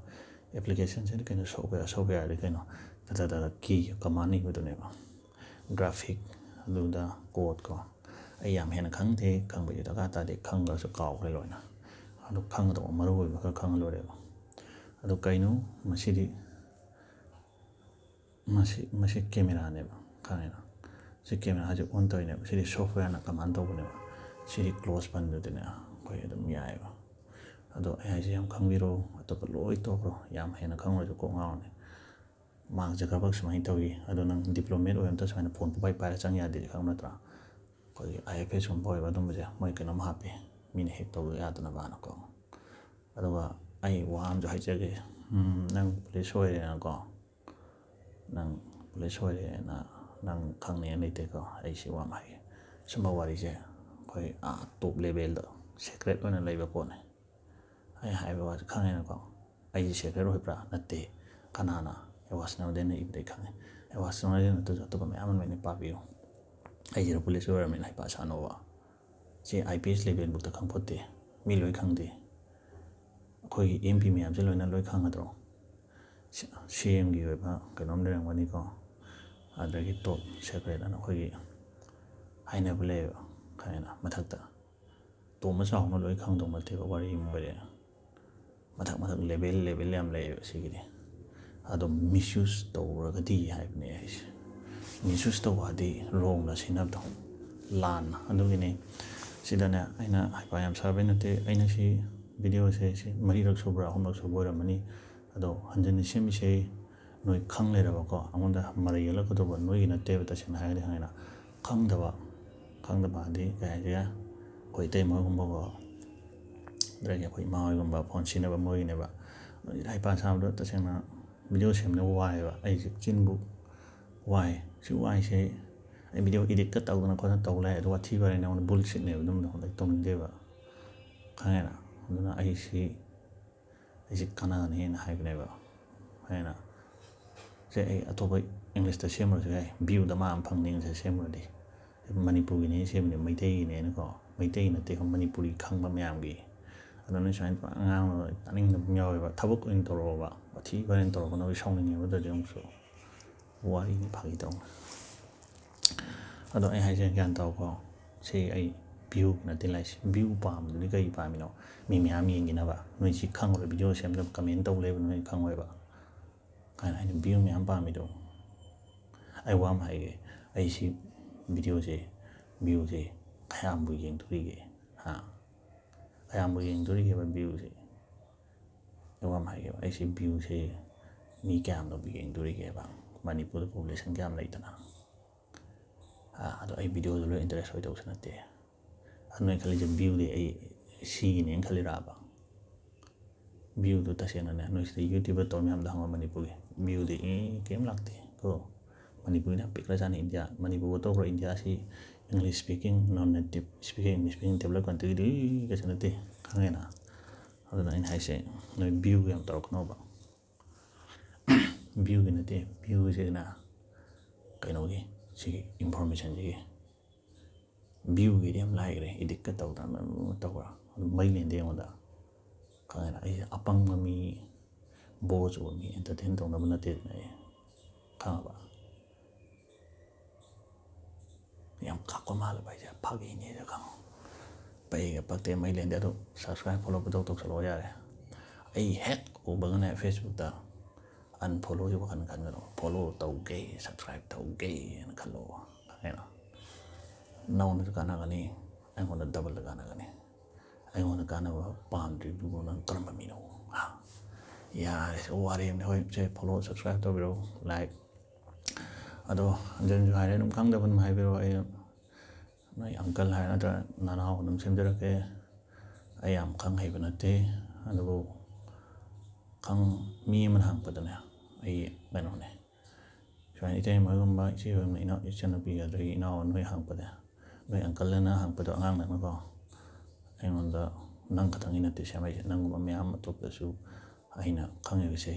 ꯑꯦꯄ꯭ꯂꯤꯀꯦꯁꯟꯁꯤꯗꯤ ꯀꯩꯅꯣ, ꯁꯣꯐꯋꯦꯌꯔ, ꯁꯣꯐꯋꯦꯌꯔꯗꯤ ꯀꯩꯅꯣ, ꯇꯗ ꯇꯗ ꯀꯤ ꯀꯃꯥꯟ ꯏꯕꯗꯨꯅꯦꯕ꯫ ꯒ꯭ꯔꯥꯐꯤꯛ, ꯑꯗꯨꯗ ꯀꯣꯗꯀꯣ꯫ ꯑꯩ ꯌꯥꯝ ꯍꯦꯟꯅ ꯈꯪꯗꯦ, ꯈꯪꯕꯒꯤ ꯗꯔꯀꯥꯔ ꯇꯥꯗꯦ, ꯈꯪꯈ꯭ꯔꯁꯨ ꯀꯥꯎꯈ꯭ꯔꯦ ꯂꯣꯏꯅ꯫ ꯑꯗꯨ ꯈꯪꯒꯗꯧꯕ ꯃꯔꯨ ꯑꯣꯏꯕ ꯈꯔ ꯈꯪꯉ ꯂꯣꯏꯔꯦꯕ꯫ ꯑꯗꯨ ꯀꯩꯅꯣ ꯃꯁꯤꯗꯤ ꯃꯁꯤ, ꯃꯁꯤ ꯀꯦꯃꯦꯔꯥꯅꯦꯕ, ꯈꯪꯉꯦꯅ? ꯁꯤ ꯀꯦꯃꯦꯔꯥꯁꯦ ꯑꯣꯟ ꯇꯧꯔꯤꯅꯦꯕ꯫ ꯁꯤꯗꯤ ꯁꯣꯐꯋꯦꯌꯔꯅ ꯀꯃꯥꯟ ꯇꯧꯕꯅꯦꯕ꯫ ꯁꯤꯗꯤ ꯀ꯭ꯂꯣꯖ ꯄꯟꯗꯨꯗꯤꯅꯦ ꯑꯩꯈꯣꯏ ꯑꯗꯨꯝ ꯌꯥꯏꯑꯕ꯫ ꯑꯗꯣ ꯑꯩ ꯍꯥꯏꯁꯦ ꯌꯥꯝ ꯈꯪꯕꯤꯔꯣ, ꯑꯇꯣꯞꯄ ꯂꯣꯏ ꯇꯣꯛꯈ꯭ꯔꯣ, ꯌꯥꯝ ꯍꯦꯟꯅ ꯈꯪꯉꯨꯔꯁꯨ ꯀꯣꯛ ꯉꯥꯎꯔꯅꯤ꯫ ꯃꯥꯔꯛ ꯖꯀꯔꯕꯔꯒ ꯁꯨꯃꯥꯏꯅ ꯇꯧꯏ, ꯑꯗꯣ ꯅꯪ ꯗꯤꯄ꯭ꯂꯣꯃꯦꯠ ꯑꯣꯏꯕ ꯃꯇꯝꯗ ꯁꯨꯃꯥꯏꯅ ꯐꯣꯟ ꯄꯨꯡꯄꯥꯏ ꯄꯥꯏꯔ ꯆꯪ ꯌꯥꯗꯦ, ꯈꯪꯕ ꯅꯠꯇ꯭ꯔꯥ? ꯑꯩꯈꯣꯏꯒꯤ ꯑꯥꯏ ꯑꯦꯐ ꯑꯦꯁꯀꯨꯝꯕ ꯑꯣꯏꯕ ꯑꯗꯨꯝꯕꯁꯦ ꯃꯣꯏ ꯀꯩꯅꯣꯝ ꯍꯥꯞꯄꯤ, ꯃꯤꯅ ꯍꯦꯛ ꯇꯧꯕ ꯌꯥꯗꯅꯕꯅꯀꯣ꯫ ꯑꯗꯨꯒ ꯑꯩ ꯋꯥ ꯑꯃꯁꯨ ꯍꯥꯏꯖꯒꯦ, ꯎꯝ, ꯅꯪ ꯄꯨꯂꯤꯁ ꯑꯣꯏꯔꯦꯅꯀꯣ, ꯅꯪ ꯄꯨꯂꯤꯁ ꯑꯣꯏꯔꯦꯅ ꯅꯪ ꯈꯪꯅꯤꯡꯉꯥꯏ ꯂꯩꯇꯦꯀꯣ꯫ ꯑꯩ ꯁꯤ ꯋꯥ ꯑꯃ ꯍꯥꯏꯒꯦ꯫ ꯁꯨꯝꯕ ꯋꯥꯔꯤꯁꯦ ꯑꯩꯈꯣꯏ ꯑꯥ ꯇꯣꯞ ꯂꯦꯚꯦꯜꯗ ꯁꯦꯀ꯭ꯔꯦꯠ ꯑꯣꯏꯅ ꯂꯩꯕ ꯄꯣꯠꯅꯤ꯫ ꯑꯩ ꯍꯥꯏꯕ ꯋꯥꯁꯦ ꯈꯪꯉꯦꯅꯀꯣ꯫ ꯑꯩꯁꯦ ꯁꯦꯀ꯭ꯔꯦꯠ ꯑꯣꯏꯕ꯭ꯔꯥ? ꯅꯠꯇꯦ꯫ ꯀꯅꯥꯅ? ꯑꯦꯋꯥꯁꯅꯥꯃꯗꯦꯟꯅ ꯏꯕꯗꯩ ꯈꯪꯉꯦ꯫ ꯑꯦꯋꯥꯁꯅꯥꯃꯗꯦꯟ ꯅꯠꯇ꯭ꯔꯁꯨ ꯑꯇꯣꯞꯄ ꯃꯌꯥꯝ ꯑꯃ ꯂꯣꯏꯅ ꯄꯥꯕꯤꯌꯨ꯫ ꯑꯩꯁꯤꯅ ꯄꯨꯂꯤꯁ ꯑꯣꯏꯔꯝꯃꯦꯅ ꯍꯩꯄꯥ ꯁꯥꯅꯣꯕ꯫ C I P S ꯂꯦꯚꯦꯜꯕꯨꯛꯇ ꯈꯪꯄꯣꯠꯇꯦ꯫ ꯃꯤ ꯂꯣꯏ ꯈꯪꯗꯦ꯫ ꯑꯩꯈꯣꯏꯒꯤ ꯑꯦꯝ ꯄꯤ ꯃꯌꯥꯝꯁꯦ ꯂꯣꯏꯅ ꯂꯣꯏ ꯈꯪꯒꯗ꯭ꯔꯣ? ꯁꯤ ꯑꯦꯝꯒꯤ ꯑꯣꯏꯕ ꯀꯩꯅꯣꯝ ꯂꯩꯔꯝꯒꯅꯤꯀꯣ꯫ ꯑꯗꯒꯤ ꯇꯣꯞ ꯁꯦꯀ꯭ꯔꯦꯠ ꯑꯅ ꯑꯩꯈꯣꯏꯒꯤ ꯍꯥꯏꯅꯕ ꯂꯩꯌꯦꯕ, ꯈꯪꯉꯦꯅ? ꯃꯊꯛꯇ ꯇꯣꯝꯕ ꯆꯥꯎꯕꯅ ꯂꯣꯏ ꯈꯪꯗꯧ ꯅꯠꯇꯦꯕ, ꯋꯥꯔꯤ ꯑꯃ ꯑꯣꯏꯔꯦ꯫ ꯃꯊꯛ ꯃꯊꯛ ꯂꯦꯚꯦꯜ ꯂꯦꯚꯦꯜ ꯌꯥꯝ ꯂꯩꯌꯦꯕ ꯁꯤꯒꯤꯗꯤ꯫ ꯑꯗꯣ ꯃꯤꯁꯌꯨꯁ ꯇꯧꯔꯒꯗꯤ ꯍꯥꯏꯕꯅꯦ ꯑꯩꯁꯦ꯫ ꯃꯤꯁꯌꯨꯁ ꯇꯧꯕ ꯍꯥꯏꯗꯤ ꯔꯣꯡꯅ ꯁꯤꯖꯤꯟꯅꯕꯗꯣ, ꯂꯥꯟꯅ꯫ ꯑꯗꯨꯒꯤꯅꯦ ꯁꯤꯗꯅꯦ ꯑꯩꯅ ꯍꯩꯄꯥ ꯌꯥꯝ ꯁꯥꯕꯩ ꯅꯠꯇꯦ꯫ ꯑꯩꯅ ꯁꯤ ꯚꯤꯗꯤꯑꯣꯁꯦ ꯁꯤ ꯃꯔꯤꯔꯛ ꯁꯨꯕ꯭ꯔꯥ ꯑꯍꯨꯝꯂꯛ ꯁꯨꯕ ꯑꯣꯏꯔꯝꯃꯅꯤ꯫ ꯑꯗꯣ ꯍꯟꯖꯤꯟꯅ ꯁꯦꯝꯃꯤꯁꯦ ꯅꯣꯏ ꯈꯪ ꯂꯩꯔꯕꯀꯣ, ꯑꯩꯉꯣꯟꯗ ꯃꯔꯩ ꯌꯦꯠꯂꯛꯀꯗꯧꯕ ꯅꯣꯏꯒꯤ ꯅꯠꯇꯦꯕ꯫ ꯇꯁꯦꯡꯅ ꯍꯥꯏꯔꯒꯗꯤ ꯈꯪꯉꯦꯅ, ꯈꯪꯗꯕ ꯈꯪꯗꯕ ꯍꯥꯏꯗꯤ ꯀꯩ ꯍꯥꯏꯁꯤꯒꯦ, ꯑꯩꯈꯣꯏ ꯏꯇꯩꯃ ꯍꯣꯏꯒꯨꯝꯕꯀꯣ, ꯑꯗꯒꯤ ꯑꯩꯈꯣꯏ ꯏꯃꯥ ꯍꯣꯏꯒꯨꯝꯕ ꯐꯣꯟ ꯁꯤꯖꯤꯟꯅꯕ ꯃꯣꯏꯒꯤꯅꯦꯕ꯫ ꯑꯗꯨ ꯍꯩꯄꯥ ꯁꯥꯕꯗꯣ ꯇꯁꯦꯡꯅ ꯚꯤꯗꯤꯑꯣ ꯁꯦꯝꯕꯗ ꯋꯥꯏꯑꯦꯕ꯫ ꯑꯩꯁꯦ ꯆꯤꯟꯕꯨ ꯋꯥꯏ꯫ ꯁꯤ ꯋꯥꯏꯁꯦ ꯑꯩ ꯚꯤꯗꯤꯑꯣ ꯏꯗꯤꯠꯀ ꯇꯧꯗꯅ ꯈꯣꯠꯇꯅ ꯇꯧ ꯂꯩ꯫ ꯑꯗꯨ ꯋꯥꯊꯤ ꯋꯥꯔꯦꯝ ꯑꯩꯉꯣꯟꯗ ꯕꯨꯜꯁꯤꯠꯅꯦꯕ꯫ ꯑꯗꯨꯝꯕꯗꯣ ꯑꯩ ꯇꯧꯅꯤꯡꯗꯦꯕ, ꯈꯪꯉꯦꯅ꯫ ꯑꯗꯨꯅ ꯑꯩꯁꯤ ꯑꯩꯁꯦ ꯀꯥꯟꯅꯒꯅꯤꯅ ꯍꯥꯏꯕꯅꯦꯕ꯫ ꯑꯩꯅ ꯁꯦ ꯑꯩ ꯑꯇꯣꯞꯄ ꯏꯪꯂꯤꯁꯇ ꯁꯦꯝꯃꯨꯔꯁꯨ ꯌꯥꯏ, ꯚ꯭ꯌꯨꯗ ꯃꯥ ꯑꯃ ꯐꯪꯅꯤ ꯏꯪꯂꯤꯁꯇ ꯁꯦꯝꯃꯨꯔꯗꯤ꯫ ꯃꯅꯤꯄꯨꯔꯒꯤꯅꯦ ꯁꯦꯝꯃꯤꯅꯦ, ꯃꯩꯇꯩꯒꯤꯅꯦꯅꯀꯣ, ꯃꯩꯇꯩꯒꯤ ꯅꯠꯇꯦ, ꯃꯅꯤꯄꯨꯔꯤ ꯈꯪꯕ ꯃꯌꯥꯝꯒꯤ꯫ ꯑꯗꯣ ꯅꯣꯏ ꯁꯨꯃꯥꯏꯅ ꯄꯨꯔꯥ ꯉꯥꯡꯕꯗꯣ ꯇꯥꯅꯤꯡꯗꯕ ꯑꯃ ꯌꯥꯎꯋꯦꯕ꯫ ꯊꯕꯛ ꯑꯣꯏꯅ ꯇꯧꯔꯛꯑꯣꯕ, ꯋꯥꯊꯤ ꯋꯥꯔꯦꯝ ꯇꯧꯔꯛꯀꯅꯣ, ꯑꯩ ꯁꯥꯎꯅꯤꯡꯉꯦꯕ꯫ ꯑꯗꯨꯗꯤ ꯑꯃꯨꯛꯁꯨ ꯋꯥꯔꯤꯅꯤ, ꯐꯥꯒꯤ ꯇꯧꯅꯤ꯫ ꯑꯗꯣ ꯑꯩ ꯍꯥꯏꯁꯦ ꯒ꯭ꯌꯥꯟ ꯇꯥꯎꯀꯣ꯫ ꯁꯤ ꯑꯩ ꯚ꯭ꯌꯨ ꯅꯠꯇꯦ ꯂꯥꯛꯏꯁꯦ꯫ ꯚ꯭ꯌꯨ ꯄꯥꯝꯕꯗꯨꯗꯤ ꯀꯩ ꯄꯥꯝꯃꯤꯅꯣ? ꯃꯤ ꯃꯌꯥꯝ ꯌꯦꯡꯈꯤꯅꯕ꯫ ꯅꯣꯏ ꯁꯤ ꯈꯪꯉꯔꯣꯏ, ꯚꯤꯗꯤꯑꯣ ꯁꯦꯝꯗꯕ ꯀꯃꯦꯟ ꯇꯧ ꯂꯩꯕ ꯅꯣꯏ ꯈꯪꯉꯣꯏꯕ꯫ ꯀꯥꯏꯅ ꯑꯩꯅ ꯚ꯭ꯌꯨ ꯃꯌꯥꯝ ꯄꯥꯝꯃꯤꯗꯣ꯫ ꯑꯩ ꯋꯥ ꯑꯃ ꯍꯥꯏꯒꯦ, ꯑꯩ ꯁꯤ ꯚꯤꯗꯤꯑꯣꯁꯦ, ꯚ꯭ꯌꯨꯁꯦ ꯀꯌꯥꯝꯕꯨ ꯌꯦꯡꯗꯣꯔꯤꯒꯦ? ꯍꯥ? ꯀꯌꯥꯝꯕꯨ ꯌꯦꯡꯗꯣꯔꯤꯒꯦꯕ ꯚ꯭ꯌꯨꯁꯦ? ꯑꯩ ꯋꯥ ꯑꯃ ꯍꯥꯏꯒꯦꯕ, ꯑꯩ ꯁꯤ ꯚ꯭ꯌꯨꯁꯦ ꯃꯤ ꯀꯌꯥꯝꯅꯕꯨ ꯌꯦꯡꯗꯣꯔꯤꯒꯦꯕ? ꯃꯅꯤꯄꯨꯔꯗ ꯄꯣꯄꯨꯂꯦꯁꯟ ꯀꯌꯥꯝ ꯂꯩꯗꯅ? ꯑꯥ, ꯑꯗꯣ ꯑꯩ ꯚꯤꯗꯤꯑꯣꯗ ꯂꯣꯏ ꯏꯟꯇꯔꯦꯁ ꯑꯣꯏꯗꯧꯁꯨ ꯅꯠꯇꯦ꯫ ꯑꯗꯨ ꯅꯣꯏ ꯈꯜꯂꯤꯁꯦ ꯚ꯭ꯌꯨꯗꯤ ꯑꯩ ꯁꯤꯒꯤꯅꯦꯅ ꯈꯜꯂꯤꯔꯕ? ꯚ꯭ꯌꯨꯗꯣ ꯇꯁꯦꯡꯅꯅꯦ, ꯅꯣꯏ ꯁꯤꯗ ꯌꯨꯇ꯭ꯌꯨꯕꯔ ꯇꯧꯔ ꯃꯌꯥꯝꯗ ꯍꯪꯉꯣ, ꯃꯅꯤꯄꯨꯔꯒꯤ ꯚ꯭ꯌꯨꯗꯤ ꯑꯦ ꯀꯩꯝ ꯂꯥꯛꯇꯦ ꯀꯣ꯫ ꯃꯅꯤꯄꯨꯔꯅ ꯌꯥꯝ ꯄꯤꯛꯈ꯭ꯔꯖꯥꯠꯅꯤ ꯏꯟꯗꯤꯌꯥ꯫ ꯃꯅꯤꯄꯨꯔꯒ ꯇꯧꯈ꯭ꯔ ꯏꯟꯗꯤꯌꯥꯁꯤ English speaking, non native speaking, English speaking developed countryꯗꯤ ꯀꯩꯁꯨ ꯅꯠꯇꯦ, ꯈꯪꯉꯦꯅ? ꯑꯗꯨꯅ ꯑꯩꯅ ꯍꯥꯏꯁꯦ, ꯅꯣꯏ ꯚ꯭ꯌꯨ ꯌꯥꯝ ꯇꯧꯔꯛꯀꯅꯣꯕ꯫ ꯚ꯭ꯌꯨꯒꯤ ꯅꯠꯇꯦ, ꯚ꯭ꯌꯨꯁꯤꯅ ꯀꯩꯅꯣꯒꯤ, ꯁꯤꯒꯤ ꯏꯟꯐꯣꯔꯃꯦꯁꯟꯁꯤꯒꯤ꯫ ꯚ꯭ꯌꯨꯒꯤꯗꯤ ꯌꯥꯝ ꯂꯥꯏꯈ꯭ꯔꯦ, ꯏꯗꯤꯠꯀ ꯇꯧꯗꯅ ꯑꯗꯨꯝ ꯇꯧꯕ꯫ ꯑꯗꯨꯝ ꯃꯩ ꯂꯦꯟꯗꯦ ꯑꯩꯉꯣꯟꯗ꯫ ꯈꯪꯉꯦꯅ? ꯑꯩꯁꯦ ꯑꯄꯪꯕ ꯃꯤ, ꯕꯣꯔ ꯆꯨꯕ ꯃꯤ ꯑꯦꯟꯇꯔꯇꯦꯟ ꯇꯧꯅꯕ ꯅꯠꯇꯦꯗꯅ ꯑꯩ, ꯈꯪꯉꯕ? ꯌꯥꯝ ꯀꯥꯛꯄ ꯃꯥꯜꯂꯕ ꯑꯩꯁꯦ? ꯐꯥꯒꯤꯅꯦꯁꯦ ꯈꯪꯉꯣ꯫ ꯄꯩꯒ ꯄꯛꯇꯦ, ꯃꯩ ꯂꯦꯟꯗꯦ꯫ ꯑꯗꯣ subscribe, follow ꯄꯨꯗꯧ ꯇꯧꯁꯜꯂꯛꯑꯣ ꯌꯥꯔꯦ꯫ ꯑꯩ ꯍꯦꯛ ꯎꯕꯒꯅꯦ Facebookꯇ ꯑꯟꯐꯣꯂꯣꯒꯤ ꯋꯥꯈꯜ ꯈꯟꯒꯅꯨ꯫ ꯐꯣꯂꯣ ꯇꯧꯒꯦ, ꯁꯕꯁꯀ꯭ꯔꯥꯏꯕ ꯇꯧꯒꯦꯅ ꯈꯜꯂꯣ꯫ ꯈꯪꯉꯦꯅ? ꯅꯉꯣꯟꯗꯁꯨ ꯀꯥꯟꯅꯒꯅꯤ, ꯑꯩꯉꯣꯟꯗ ꯗꯕꯜꯗ ꯀꯥꯟꯅꯒꯅꯤ꯫ ꯑꯩꯉꯣꯟꯗ ꯀꯥꯟꯅꯕ ꯄꯥꯝꯗ꯭ꯔꯤꯕꯗꯨꯕꯨ ꯅꯪ ꯀꯔꯝꯕ ꯃꯤꯅꯣ? ꯍꯥ? ꯌꯥꯔꯦ, ꯋꯥꯔꯦꯝꯅꯦ꯫ ꯍꯣꯏ, ꯁꯦ ꯐꯣꯂꯣ, ꯁꯕꯁꯀ꯭ꯔꯥꯏꯕ ꯇꯧꯕꯤꯔꯛꯎ, ꯂꯥꯏꯛ꯫ ꯑꯗꯣ ꯍꯟꯖꯤꯟꯁꯨ ꯍꯥꯏꯔꯦ, ꯑꯗꯨꯝ ꯈꯪꯗꯕ ꯑꯗꯨꯝ ꯍꯥꯏꯕꯤꯔꯛꯑꯣ꯫ ꯑꯩ ꯅꯣꯏ ꯑꯪꯀꯜ ꯍꯥꯏꯔ ꯅꯠꯇ꯭ꯔ ꯅꯅꯥꯎ ꯑꯗꯨꯝ ꯁꯦꯝꯖꯔꯛꯀꯦ꯫ ꯑꯩ ꯌꯥꯝ ꯈꯪ ꯍꯩꯕ ꯅꯠꯇꯦ, ꯑꯗꯨꯕꯨ ꯈꯪ-, ꯃꯤ ꯑꯃꯅ ꯍꯪꯉꯛꯄꯗꯅꯦ, ꯑꯩ ꯀꯩꯅꯣꯅꯦ, ꯁꯨꯃꯥꯏꯅ ꯏꯇꯩꯃꯒꯨꯝꯕ, ꯏꯆꯦ ꯍꯣꯏꯒꯨꯝꯕ, ꯏꯅꯥꯎ, ꯏꯆꯟꯅꯨꯄꯤꯒ ꯑꯗꯒꯤ ꯏꯅꯥꯎ ꯅꯣꯏ ꯍꯪꯉꯛꯄꯗ, ꯅꯣꯏ ꯑꯪꯀꯜꯅ ꯍꯪꯉꯛꯄꯗꯣ ꯑꯉꯥꯡꯅꯦꯅꯀꯣ, ꯑꯩꯉꯣꯟꯗ ꯅꯪ ꯈꯛꯇꯪꯒꯤ ꯅꯠꯇꯦ ꯁꯦꯝꯃꯛꯏꯁꯦ, ꯅꯪꯒꯨꯝꯕ ꯃꯌꯥꯝ ꯑꯇꯣꯞꯄꯗꯁꯨ ꯑꯩꯅ ꯈꯪꯉꯤꯕꯁꯦ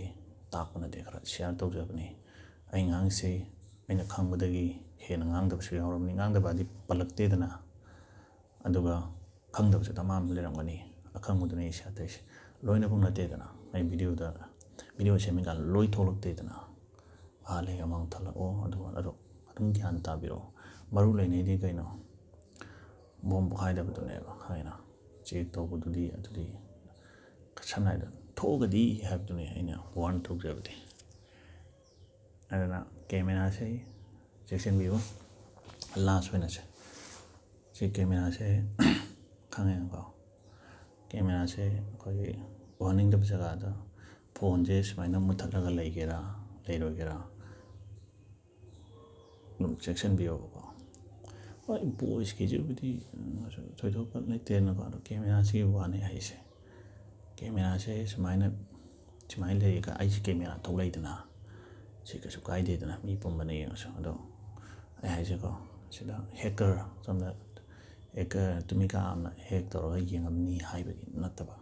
ꯇꯥꯛꯄ ꯅꯠꯇꯦ, ꯈꯔ ꯁꯤꯌꯥꯔ ꯇꯧꯖꯕꯅꯤ꯫ ꯑꯩ ꯉꯥꯡꯉꯤꯁꯦ ꯑꯩꯅ ꯈꯪꯕꯗꯒꯤ ꯍꯦꯟꯅ ꯉꯥꯡꯗꯕꯁꯨ ꯌꯥꯎꯔꯕꯅꯤ꯫ ꯉꯥꯡꯗꯕ ꯍꯥꯏꯗꯤ ꯄꯜꯂꯛꯇꯦꯗꯅ, ꯑꯗꯨꯒ ꯈꯪꯗꯕꯁꯨ ꯗꯃꯥ ꯑꯃ ꯂꯩꯔꯝꯒꯅꯤ꯫ ꯑꯈꯪꯕꯗꯨꯅ ꯑꯩ ꯁꯤꯌꯥꯔ ꯇꯧꯔꯤꯁꯦ꯫ ꯂꯣꯏꯅꯃꯛ ꯅꯠꯇꯦꯗꯅ, ꯑꯩ ꯚꯤꯗꯤꯑꯣꯗ, ꯚꯤꯗꯤꯑꯣ ꯁꯦꯝꯃꯤꯀꯥꯟꯗ ꯂꯣꯏ ꯊꯣꯛꯂꯛꯇꯦꯗꯅ꯫ ꯑꯍꯥꯟꯕꯒꯤ ꯑꯃ ꯊꯜꯂꯛꯑꯣ, ꯑꯗꯨꯒ ꯑꯗꯣ ꯑꯗꯨꯝ ꯒ꯭ꯌꯥꯟ ꯇꯥꯕꯤꯔꯛꯑꯣ꯫ ꯃꯔꯨ ꯂꯩꯅꯩꯗꯤ ꯀꯩꯅꯣ? ꯕꯣꯝ ꯄꯣꯈꯥꯏꯗꯕꯗꯨꯅꯦꯕ꯫ ꯍꯥꯏꯅ ꯆꯦꯛ ꯇꯧꯕꯗꯨꯗꯤ, ꯑꯗꯨꯗꯤ ꯁꯝꯅ ꯍꯥꯏꯔꯕꯗ ꯊꯣꯛꯑꯒꯗꯤ ꯍꯥꯏꯕꯗꯨꯅꯦ ꯑꯩꯅ ꯋꯥꯔꯟ ꯇꯧꯖꯕꯗꯤ꯫ ꯑꯗꯨꯅ ꯀꯦꯃꯦꯔꯥꯁꯦ ꯆꯦꯛꯁꯤꯟꯕꯤꯌꯨ꯫ ꯂꯥꯁ ꯑꯣꯏꯅꯁꯦ, ꯁꯤ ꯀꯦꯃꯦꯔꯥꯁꯦ ꯈꯪꯉꯦꯅꯀꯣ, ꯀꯦꯃꯦꯔꯥꯁꯦ ꯑꯩꯈꯣꯏꯒꯤ ꯎꯍꯟꯅꯤꯡꯗꯕ ꯖꯒꯥꯗ ꯐꯣꯟꯁꯦ ꯁꯨꯃꯥꯏꯅ ꯃꯨꯠꯊꯠꯂꯒ ꯂꯩꯒꯦꯔꯥ ꯂꯩꯔꯣꯏꯒꯦꯔꯥ ꯑꯗꯨꯝ ꯆꯦꯛꯁꯤꯟꯕꯤꯌꯣꯕꯀꯣ꯫ ꯍꯣꯏ, ꯚꯣꯏꯁꯀꯤꯁꯤꯕꯨꯗꯤ ꯊꯣꯏꯗꯣꯛꯄ ꯂꯩꯇꯦꯅꯀꯣ, ꯑꯗꯣ ꯀꯦꯃꯦꯔꯥꯁꯤꯒꯤ ꯋꯥꯅꯤ ꯍꯥꯏꯁꯦ꯫ ꯀꯦꯃꯦꯔꯥꯁꯦ ꯁꯨꯃꯥꯏꯅ, ꯁꯨꯃꯥꯏꯅ ꯂꯩꯔꯒ ꯑꯩꯁꯦ ꯀꯦꯃꯦꯔꯥ ꯊꯣꯛꯂꯛꯏꯗꯅ, ꯁꯤ ꯀꯩꯁꯨ ꯀꯥꯏꯗꯦꯗꯅ, ꯃꯤ ꯄꯨꯝꯕꯅ ꯌꯦꯡꯉꯁꯨ꯫ ꯑꯗꯣ ꯑꯩ ꯍꯥꯏꯁꯦꯀꯣ, ꯁꯤꯗ ꯍꯦꯀꯔ, ꯁꯣꯝꯗ ꯍꯦꯀꯔ ꯇꯨꯃꯤꯀꯥ ꯑꯃꯅ ꯍꯦꯛ ꯇꯧꯔꯒ ꯌꯦꯡꯉꯝꯅꯤ ꯍꯥꯏꯕꯒꯤ ꯅꯠꯇꯕ,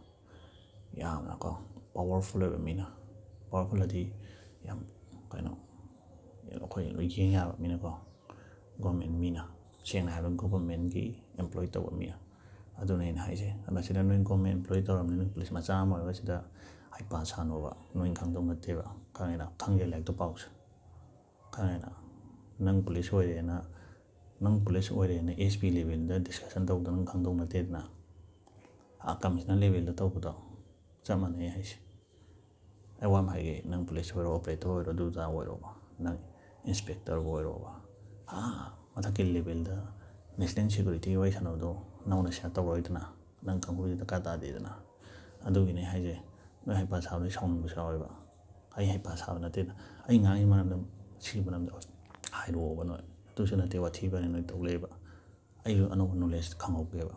ꯌꯥꯝꯅꯀꯣ ꯄꯋꯥꯔꯐꯨꯜ ꯑꯣꯏꯕ ꯃꯤꯅ, ꯄꯋꯥꯔꯐꯨꯜ ꯍꯥꯏꯗꯤ ꯌꯥꯝ ꯀꯩꯅꯣ, ꯑꯩꯈꯣꯏ ꯂꯣꯏ ꯌꯦꯡ ꯌꯥꯕ ꯃꯤꯅꯀꯣ, ꯒꯣꯔꯃꯦꯟ ꯃꯤꯅ, ꯁꯦꯡꯅ ꯍꯥꯏꯔꯕꯗ ꯒꯣꯕꯔꯃꯦꯟꯒꯤ ꯑꯦꯝꯄ꯭ꯂꯣꯏ ꯇꯧꯕ ꯃꯤ, ꯑꯗꯨꯅ ꯑꯩꯅ ꯍꯥꯏꯁꯦ꯫ ꯑꯗ ꯁꯤꯗ ꯅꯣꯏ ꯒꯣꯔꯃꯦꯟ ꯑꯦꯝꯄ꯭ꯂꯣꯏ ꯇꯧꯔꯕꯅꯤꯅ, ꯅꯣꯏ ꯄꯨꯂꯤꯁ ꯃꯆꯥ ꯑꯃ ꯑꯣꯏꯔꯒ ꯁꯤꯗ ꯍꯩꯄꯥ ꯁꯥꯅꯣꯕ, ꯅꯣꯏ ꯈꯪꯗꯧ ꯅꯠꯇꯦꯕ꯫ ꯈꯪꯉꯦꯅ? ꯈꯪꯒꯦ ꯂꯥꯏꯔꯤꯛꯇꯣ ꯄꯥꯎꯁꯦ꯫ ꯈꯪꯉꯦꯅ? ꯅꯪ ꯄꯨꯂꯤꯁ ꯑꯣꯏꯔꯦꯅ, ꯅꯪ ꯄꯨꯂꯤꯁ ꯑꯣꯏꯔꯦꯅ ꯑꯦꯁ ꯄꯤ ꯂꯦꯚꯦꯜꯗ ꯗꯤꯁꯀꯁꯟ ꯇꯧꯕꯗꯣ ꯅꯪ ꯈꯪꯗꯧ ꯅꯠꯇꯦꯗꯅ꯫ ꯑꯥ ꯀꯃꯤꯁꯅꯔ ꯂꯦꯚꯦꯜꯗ ꯇꯧꯕꯗꯣ ꯆꯞ ꯃꯥꯟꯅꯩ ꯍꯥꯏꯁꯦ꯫ ꯑꯩ ꯋꯥ ꯑꯃ ꯍꯥꯏꯒꯦ, ꯅꯪ ꯄꯨꯂꯤꯁ ꯑꯣꯏꯔꯣ, ꯑꯣꯄꯔꯦꯇꯔ ꯑꯣꯏꯔꯣ, ꯑꯗꯨ ꯑꯗꯥ ꯑꯣꯏꯔꯣꯕ, ꯅꯪ ꯏꯟꯁꯄꯦꯛꯇꯔꯕꯨ ꯑꯣꯏꯔꯣꯕ, ꯑꯥ ꯃꯊꯛꯀꯤ ꯂꯦꯚꯦꯜꯗ ꯅꯦꯁꯅꯦꯜ ꯁꯦꯀ꯭ꯌꯨꯔꯤꯇꯤꯒꯤ ꯋꯥꯔꯤ ꯁꯥꯟꯅꯕꯗꯣ ꯅꯪꯉꯣꯟꯗ ꯁꯤꯌꯔ ꯇꯧꯔꯣꯏꯗꯅ, ꯅꯪ ꯈꯪꯕꯒꯤ ꯗꯔꯀꯥꯔ ꯇꯥꯗꯦꯗꯅ꯫ ꯑꯗꯨꯒꯤꯅꯦ ꯍꯥꯏꯁꯦ, ꯅꯣꯏ ꯍꯩꯄꯥ ꯁꯥꯕꯗꯩ ꯁꯥꯎꯅꯤꯡꯕꯁꯨ ꯌꯥꯎꯋꯦꯕ꯫ ꯑꯩ ꯍꯩꯄꯥ ꯁꯥꯕ ꯅꯠꯇꯦꯗ, ꯑꯩ ꯉꯥꯡꯉꯤ ꯃꯔꯝꯗ, ꯁꯤꯒꯤ ꯃꯔꯝꯗ ꯍꯥꯏꯔꯛꯑꯣꯕ ꯅꯣꯏ꯫ ꯑꯗꯨꯁꯨ ꯅꯠꯇꯦ, ꯋꯥꯊꯤ ꯋꯥꯔꯦꯝ ꯅꯣꯏ ꯇꯧ ꯂꯩꯕ꯫ ꯑꯩꯁꯨ ꯑꯅꯧꯕ ꯅꯣꯂꯦꯖ ꯈꯪꯍꯧꯒꯦꯕ꯫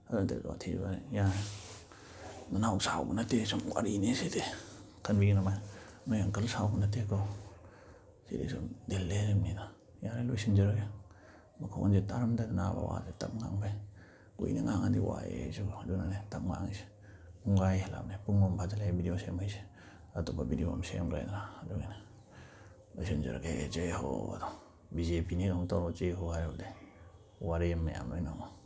ꯑꯗꯨ ꯅꯠꯇ꯭ꯔꯗꯤ ꯋꯥꯊꯤ ꯋꯥꯔꯦꯝ ꯌꯥꯔꯦ꯫ ꯅꯅꯥꯎ ꯁꯥꯎꯕ ꯅꯠꯇꯦ, ꯁꯨꯝ ꯋꯥꯔꯤꯅꯦ ꯁꯤꯗꯤ꯫ ꯈꯟꯕꯤꯒꯅꯨ ꯃꯥꯏ, ꯅꯣꯏ ꯑꯪꯀꯜ ꯁꯥꯎꯕ ꯅꯠꯇꯦꯀꯣ꯫ ꯁꯤꯗꯤ ꯁꯨꯝ ꯗꯤꯜ ꯂꯦꯜꯂꯤꯕꯅꯤꯗ꯫ ꯌꯥꯔꯦ, ꯂꯣꯏꯁꯤꯟꯖꯔꯒꯦ꯫ ꯃꯈꯣꯟꯁꯦ ꯇꯥꯔꯝꯗꯗꯅꯕ, ꯋꯥꯁꯦ ꯇꯞ ꯉꯥꯡꯕꯩ꯫ ꯀꯨꯏꯅ ꯉꯥꯡꯉꯗꯤ ꯋꯥꯏꯌꯦ ꯑꯩꯁꯨ, ꯑꯗꯨꯅꯅꯦ ꯇꯞ ꯉꯥꯡꯉꯤꯁꯦ꯫ ꯄꯨꯡꯈꯥꯏ ꯍꯦꯜꯂꯛꯑꯕꯅꯦ, ꯄꯨꯡ ꯑꯃ ꯐꯥꯖꯤꯜꯂꯛꯑꯦ ꯚꯤꯗꯤꯑꯣ ꯁꯦꯝꯃꯛꯏꯁꯦ꯫ ꯑꯇꯣꯞꯄ ꯚꯤꯗꯤꯑꯣ ꯑꯃ ꯁꯦꯝꯈ꯭ꯔꯦꯗꯅ, ꯑꯗꯨꯒꯤꯅꯦ꯫ ꯂꯣꯏꯁꯤꯟꯖꯔꯒꯦ, ꯖꯦ ꯍꯣ ꯑꯗꯣ꯫ ꯕꯤ ꯖꯦ ꯄꯤꯅꯦ ꯑꯃꯨꯛ ꯇꯧꯔꯣ, ꯖꯦ ꯍꯣ ꯍꯥꯏꯔꯕꯗꯤ꯫ ꯋꯥꯔꯦꯝ ꯃꯌꯥꯝ ꯂꯣꯏꯅ ꯑꯃꯨꯛ꯫